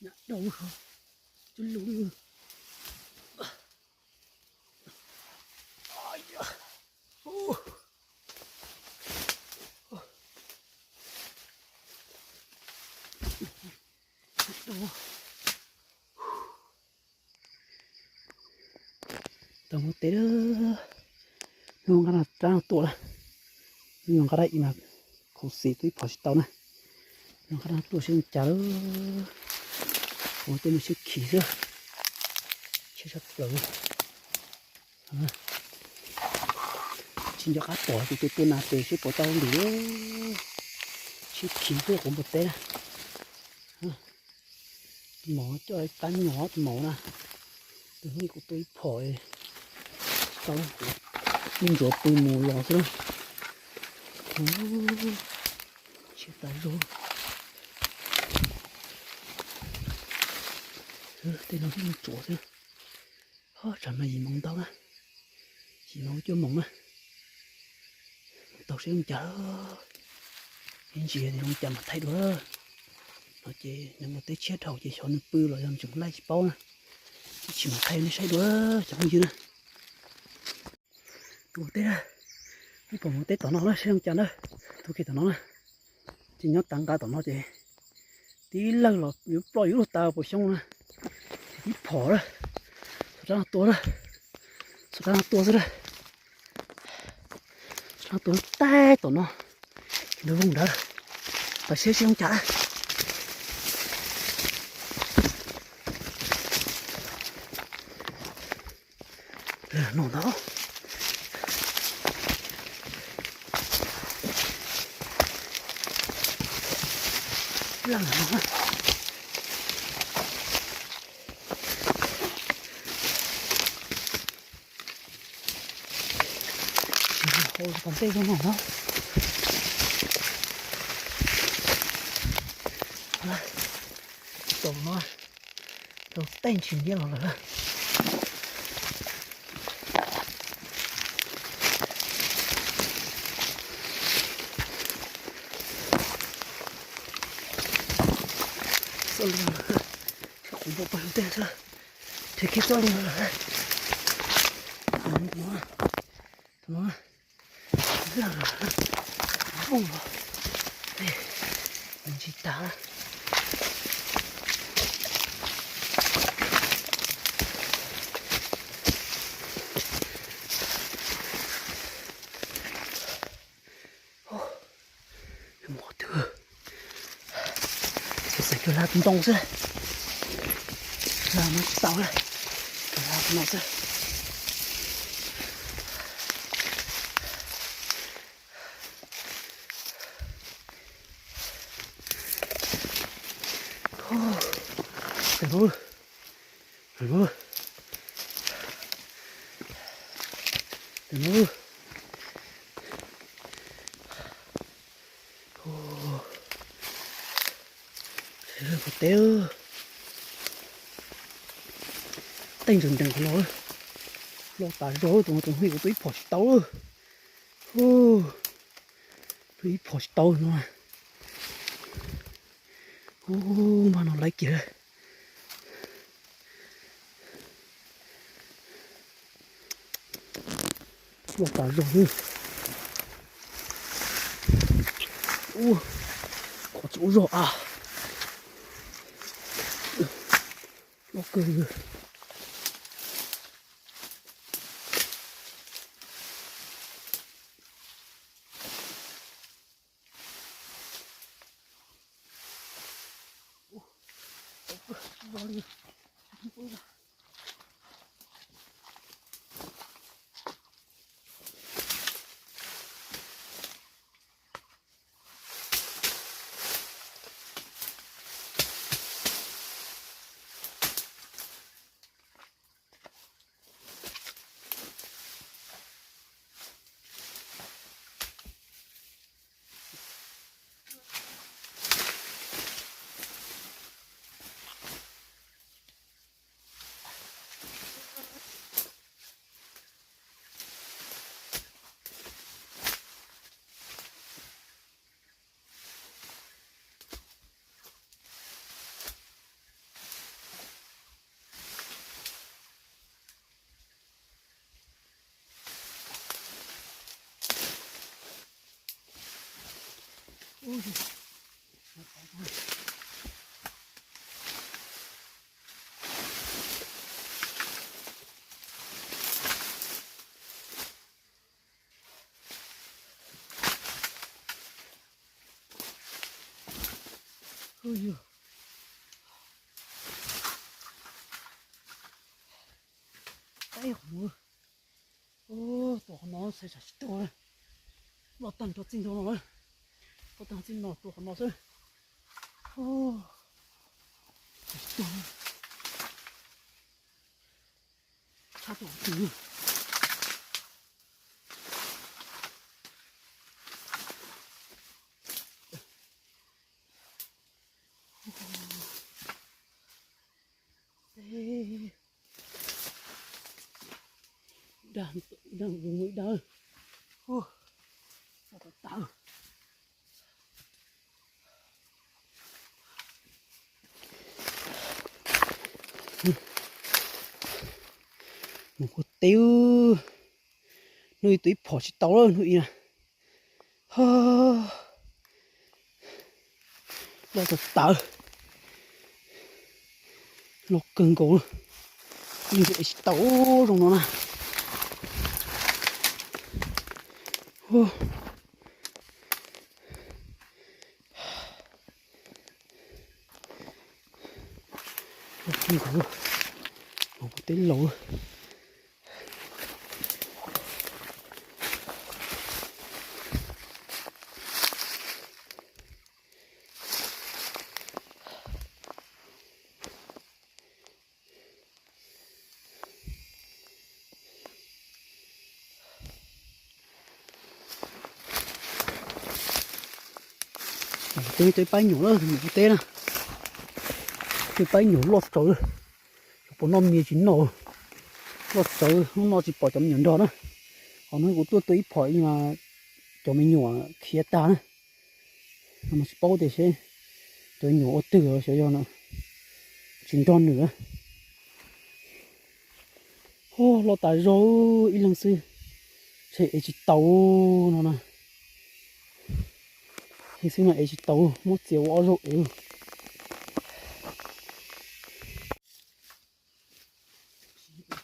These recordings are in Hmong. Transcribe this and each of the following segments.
Nyob rau cub lug li. Tau muaj teb lawm, hnub nqa rab no tuaj lawm, hnub nqa rab ib mas khuv xim tuaj ib phom tsis tau na, hnub nqa rab no tuaj seb zoo cas lawm, ua tej no siab khiv xwb, siab tshaj plaws. Tsis nco qab pom tus tus tuaj na tes seb puas tau ntim, siab khiv xwb quav npua teb na. Tus maum coj ib tab nyuag tus maum na, tus hnub kuv tua ib phom, tau, ib ntsuav pw mus los xwb. Siab tas zog. Tej no thiaj li tsuav xwb. Ho tsam no yim moos ntau na, yim moos cuaj moos na, tau seb zoo cas. Ib ntsis zoo cas mam thaij dua. No ces nws mus teb tshiab dhau ces xyov nws pw los yog nws tseem laij tsis paub na. Ib ntsis mam thaij nej saib dua cov phooj ywg na. Tus teb, ib pom mus teb tom no na seb zoo cas na. Tus kiag tom no na, ces nyob tav nqa tom no ces tib lawg los yuav ploj yuav luag tas puas xyoob na. Ces tib phom na, xuas rab no tua na, xuas rab no tua xwb na. Xuas rab no tua taig tom no, ntawd voog ntawd, tas siab seb zoo cas. No ntag. Hau tom ntej zoo no na. Tom no, tom tej ntsis ntiab los lawm. Xauj li no, qhov npua pawg tej xwb, rhiv kiag xauj li no lawm. Tus no, tus no, vooj los, ntsis tas. Mus qhov twg? Xav xav cog laj ntoo xwb. Laj no tsis tau lawm, cog laj no xwb. Tus no, tus no, tus no. Ua teb, tej ntsees ntees qhov no, loj tas zog tus no, tus no kuv tua ib phom tsis tau. Tua ib phom tsis tau no. Ua, npaj no laiv kiag. Loj tas zog xwb. Ua, qhov tsis ua zog a. Loj kawg li. Ub, yog, ib qhov no, ub, tua qhov no xwb tsam tsis tuag. Loj tag nrho txij ntua no lawm. Loj tag txij no tua qhov no xwb. Ub, tsam tsis tuag. Tshab tua qhov twg? Dag, dag, mus ib dag. Ub, tau tawv. Mus kuv teb, hnub ib tug ib phom tsis tau lawm hnub ib na. Loj tag tawv, loj kawg nkaus, yeej tsis tau zoo no na. Loj kawg nkaus, mus kuv teb laus. Teb, teb paib nyuam na, mus kuv teb na. Teb paib nyuam loj tsawv, xyov puas noj mis tsis noj. Loj tsawv, hnub no tsis pom cov me nyuam nrog na. Ho hnub kuv tuaj tua ib phom mas cov me nyuam khiav tag na. Mas tsis paub tias seb cov me nyuam ua twg xyov yog tsis nrog nws. Ub, loj tas zog, ib leeg xwb, ntshe ev tsis tau no na. Ib xwb mas ev tsis tau, muab txiav ua ob zaug ev.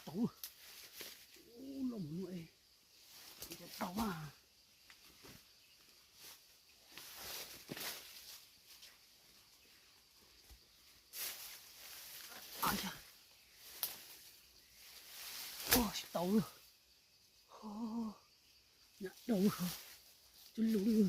Tau, loj mus no es tau a. Tsis tau, nyam dau, cov lus li.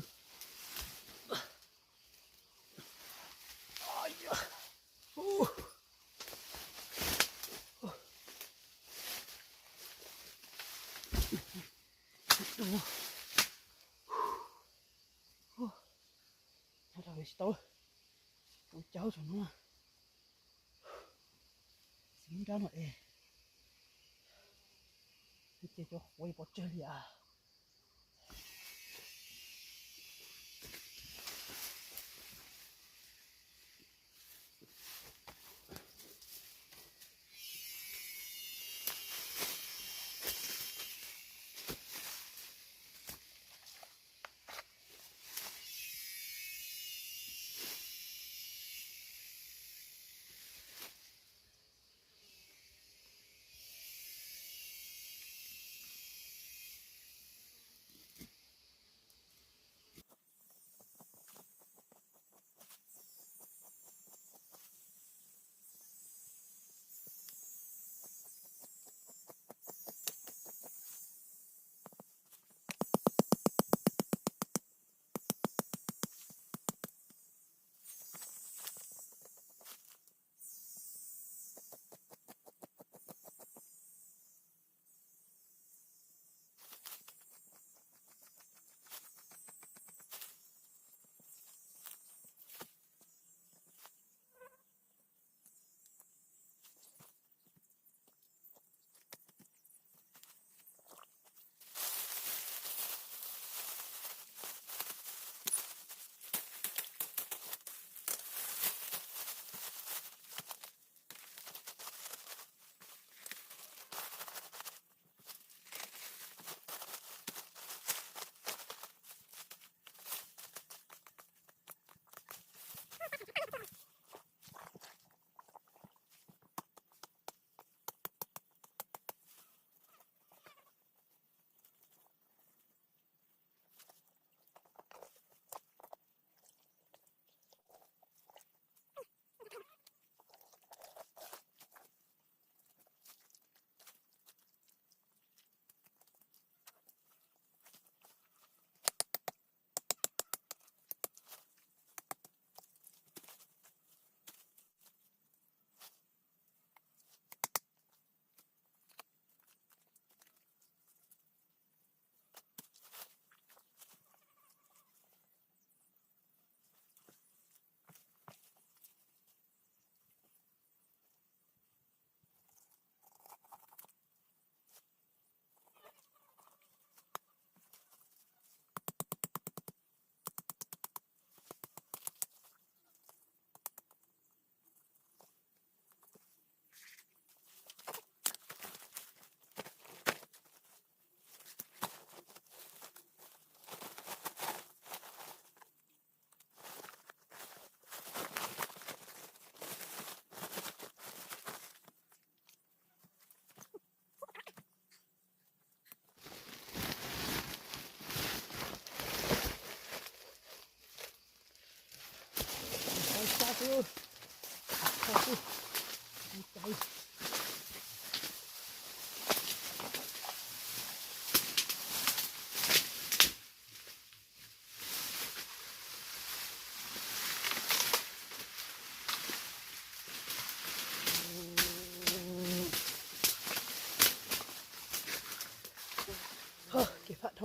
Tsis tau, ua cas tsaum no, xim nrab no es ces cov qhuav pov tseg li as.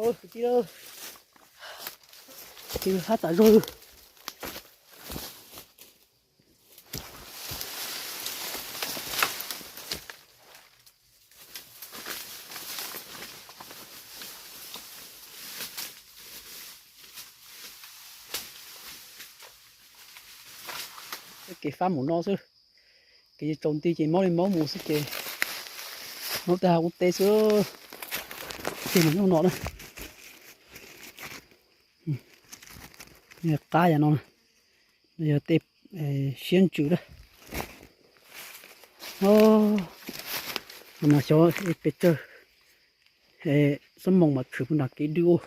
Kwv tij, kwv tij, hab tas zog. Kev fab mus no xwb, kev tsaus nti ces maub li maub mus xwb ces maub tag ua teb xwb. Ces mus nyob no na, qab yam no, no yog tej siab ntsws na. Mas xyov pes tsawg xuab moos mas tshwm puag nram kev dwb ua.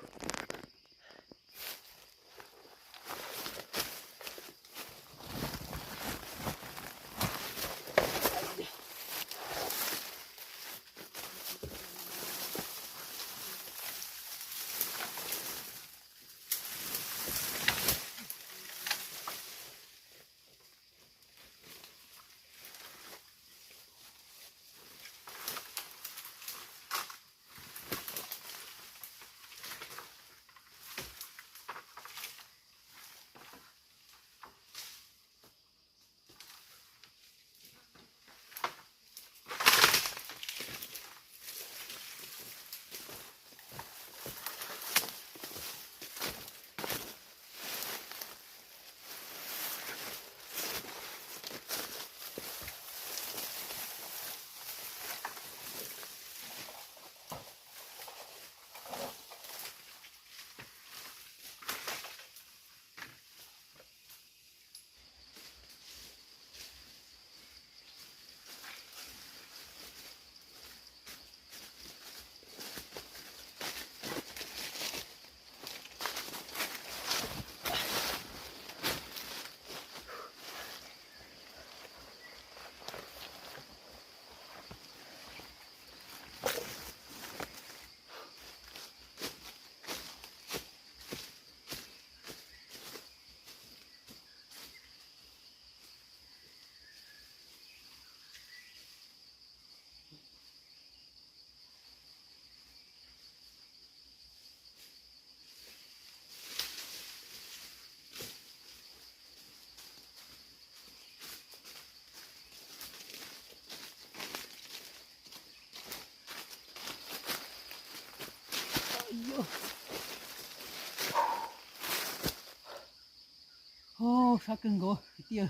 Sab kawg nkaus kwv tij,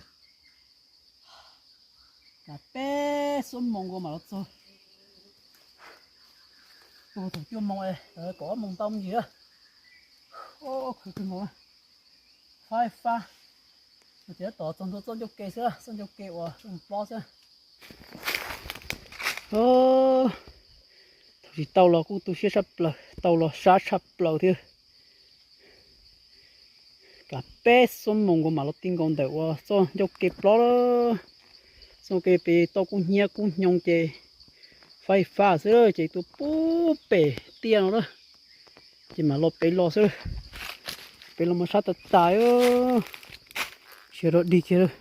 kav peb xuab moos nkaus mam los txog. Tuag thaum cuaj moos, kaum ob moos tau me ntsis. Khwv kawg nkaus, fab fab. Ces tab tom txog ntua txoj ncauj ke xwb, txoj ncauj ke uas plob xwb. Thaum tsis tau los kuj tu siab tshaj plaws, tau los sab tshaj plaws thiab. Kav peb xuab moos nkaus mam los ti nkaus ntawm uas txoj ncauj ke plob lawm. Txoj ke pem toj kub hnyiab kub hnyo ces faib fab xwb ces tuaj pub pem tiaj no lawm. Ces mam los pem los xwb. Pem los mas sab tas tas, siav rau dig kiag lawm.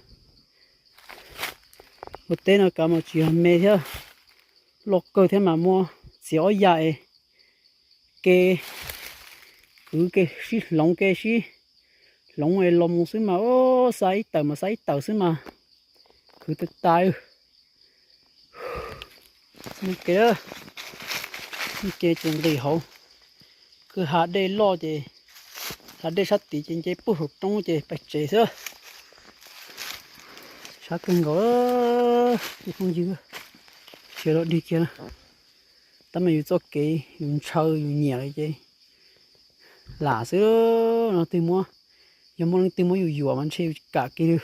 Ua teb no kav mas tsis yog me thiab, loj kawg thiab mas muab txiav ob yam es ke, kwv ke sib hloov ke sib hloov es los mus xwb mas, xa ib tawm mas xa ib tawm xwb mas, khwv tas tas. Ke, ke ces nqis hauv, kwj ha dej loj ces, ha dej sab tid ces nce puag saum roob ces pais tsev xwb. Sab kawg nkaus, phooj ywg, siav rau dig kiag. Tab mas yus txoj kev yus ntshaw yus nyiam li ces lam xwb no, twg muab, yog muaj leej twg muab yus yuam mas ntshe yus tsis kam kiag li.